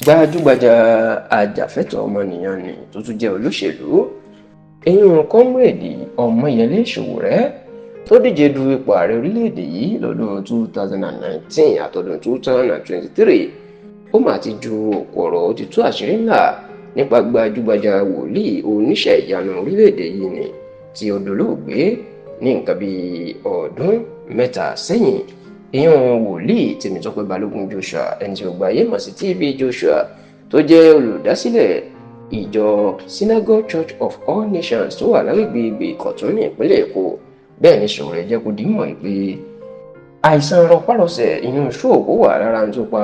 Gbajúgbajà ajàfẹ́tọ̀ọ́ ọmọnìyàn ni tó tún jẹ́ olóṣèlú, ìyún Comrade Ọmọyẹlé Sowore, tó díje du ipò ààrẹ orílẹ̀-èdè yìí lọ́dún 2019 àtọdún 2023, ó mà ti ju òkú ọ̀rọ̀, ó ti tú àṣírí ńlá nípa gbajúgbajà wòlíì oníṣẹ́ ìyanu orílẹ̀-èdè yìí ni tí ó dolóògbé ní nǹkan bíi ọdún 3 sẹ́yìn, ìyún wòlíì Tèmítọ́pẹ́ Balógun Joshua, ẹni tí gbogbo ayé mọ̀ sí TB Joshua, tó jẹ́ olùdásílẹ̀ ìjọ Synagogue Church of All Nations tó wà lágbègbè Ìgbè Ìkọ̀tún ní ìpínlẹ̀ Èkó. Bẹ́ẹ̀ ni Sowore jẹ́ kó dímọ̀ pé àìsàn rọpárọsẹ̀, ìyún stroke, wà lára tó pa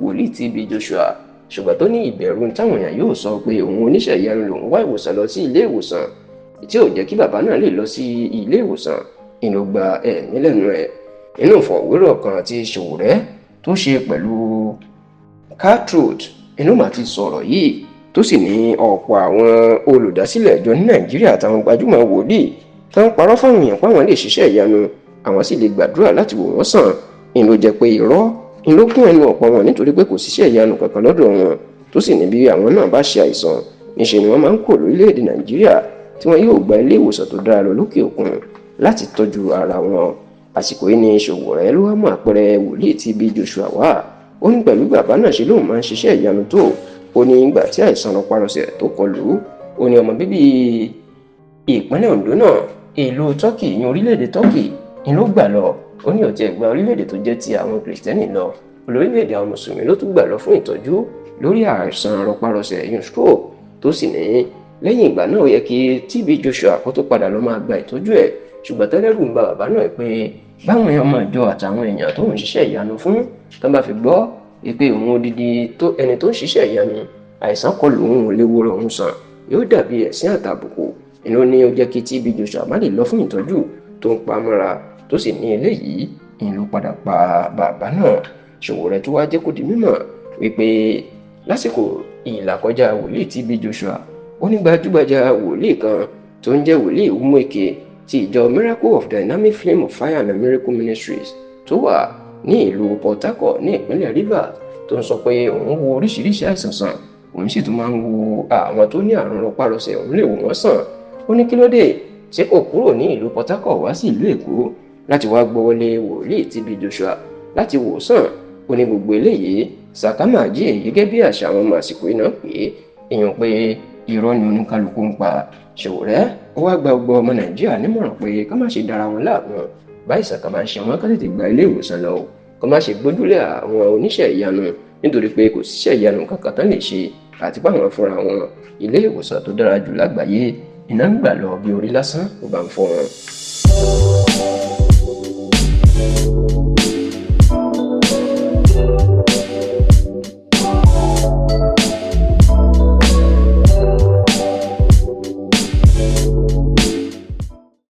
wòlíì TB Joshua, ṣùgbọ́n tó ní ìbẹ̀rù táwọn èèyàn yóò sọ pé òun oníṣẹ́ ìyanu lòun wá ìwòsàn lọ sí ilé ìwòsàn, tí ò jẹ́ kí bàbá náà lè lọ sí ilé ìwòsàn, ìlú gba ẹ̀mí lẹ́nu ẹ̀. Inú ìfọ̀wérọ̀ kan tí Sowore tó ṣe pẹ̀lú Cartruth, inú mà ti sọ̀rọ̀ yìí, tó sì ní ọ̀pọ̀ àwọn olùdásílẹ̀ ìjọ ní Nàìjíríà àtàwọn gbajúmọ̀ wòlíì tó ń parọ́ fáwọn èèyàn pé àwọn lè ṣiṣẹ́ ìyanu, àwọn sì lè gbàdúrà láti wò wọ́n sàn, ìlú jẹ́ pé irọ́ ìlú kún ẹnu ọ̀pọ̀ wọn, nítorí pé kò síṣẹ́ ìyanu kankan lọ́dọ̀ wọn. Tó sì ní bí àwọn náà bá ṣe àìsàn, níṣe ni wọ́n máa ń kó lórílẹ̀‐èdè Nàìjíríà tí wọ́n yóò gba ilé ìwòsàn tó dára lọ lókè òkun láti tọ́jú ara wọn. Àsìkò yìí ni Sowore ló wá mú àpẹẹrẹ wòlíì TB Joshua wá. Ó ní pẹ̀lú bàbá náà ṣe lóun máa ń ṣiṣẹ́ ìyanu tó, ó ní ìgbà tí àìsàn rọparọsẹ̀ tó kọlù ú, ó ní ọmọ bíbí ìpínlẹ̀ Ondo náà, ìlú Turkey ní orílẹ̀-èdè Turkey ni ló gbà lọ. Ó ní òtí ẹ̀gbà orílẹ̀-èdè tó jẹ́ ti àwọn Kìrìsìtẹ́nì lọ, olórílẹ̀-èdè àwọn Mùsùlùmí ló tún gbà lọ fún ìtọ́jú lórí àìsàn rọparọsẹ̀, ìyún stroke. Tó sì ní lẹ́yìn ìgbà náà, ó yẹ kí TB Joshua kó tó padà lọ máa gba ìtọ́jú ẹ̀, ṣùgbọ́n tẹ́lẹ̀rù ń ba bàbá náà pé báwọn èèyàn máa jọ àtàwọn èèyàn tó ń ṣiṣẹ́ ìyanu fún tó bá fi gbọ́ pé òun odidi tó ẹni tó ń ṣiṣẹ́ ìyanu, àìsàn kọlù òun, ò lè wo òun sàn, yóò dàbí ẹ̀sín àtàbùkù. Inú ní ó jẹ́ kí TB Joshua má lè lọ fún ìtọ́jú tó ń pa mọ́ra, tó sì ní eléyìí ìlú padà pa bàbá náà. Sowore tó wá jẹ́ kó di mímọ̀ wípé lásìkò ìlàkọjá wòlíì TB Joshua, ó ní gbajúgbajà wòlíì kan tó ń jẹ́ wòlíì Umueke ti ìjọ Miracle of Dynamic Flame of Fire and Miracle Ministries tó wà ní ìlú Port Harcourt ní ìpínlẹ̀ Rivers, tó ń sọ pé òun wo oríṣiríṣi àìsàn sàn, òun sì tún máa ń wo àwọn tó ní àrùn rọpárọsẹ̀, òun lè wò wọ́n sàn. Ó ní kí ló dé tí kò kúrò ní ìlú Port Harcourt wá sí ìlú Èkó láti wá gbọ́wọ́lé wòlíì TB Joshua láti wò sàn? Ó ní gbogbo eléyìí sàkámàjì, gẹ́gẹ́ bí àṣà àwọn ọmọ àsìkò iná, pé èèyàn pé irọ́ ni oníkálukú ń pa. Sowore ó wá gba gbogbo ọmọ Nàìjíríà nímọ̀ràn pé ká má ṣe dára wọn láàmú. Báyìí sàkà máa ń ṣe wọn, ká tètè gba ilé ìwòsàn lọ, kó má ṣe gbójúlé àwọn oníṣẹ́ ìyanu, nítorí pé kò síṣẹ́ ìyanu kankan tán lè ṣe, àti pé àwọn fúnra wọn, ilé ìwòsàn tó dára jù lágbàáyé iná ń gbà lọ bí orí lásán ó bá ń fọ́ wọn.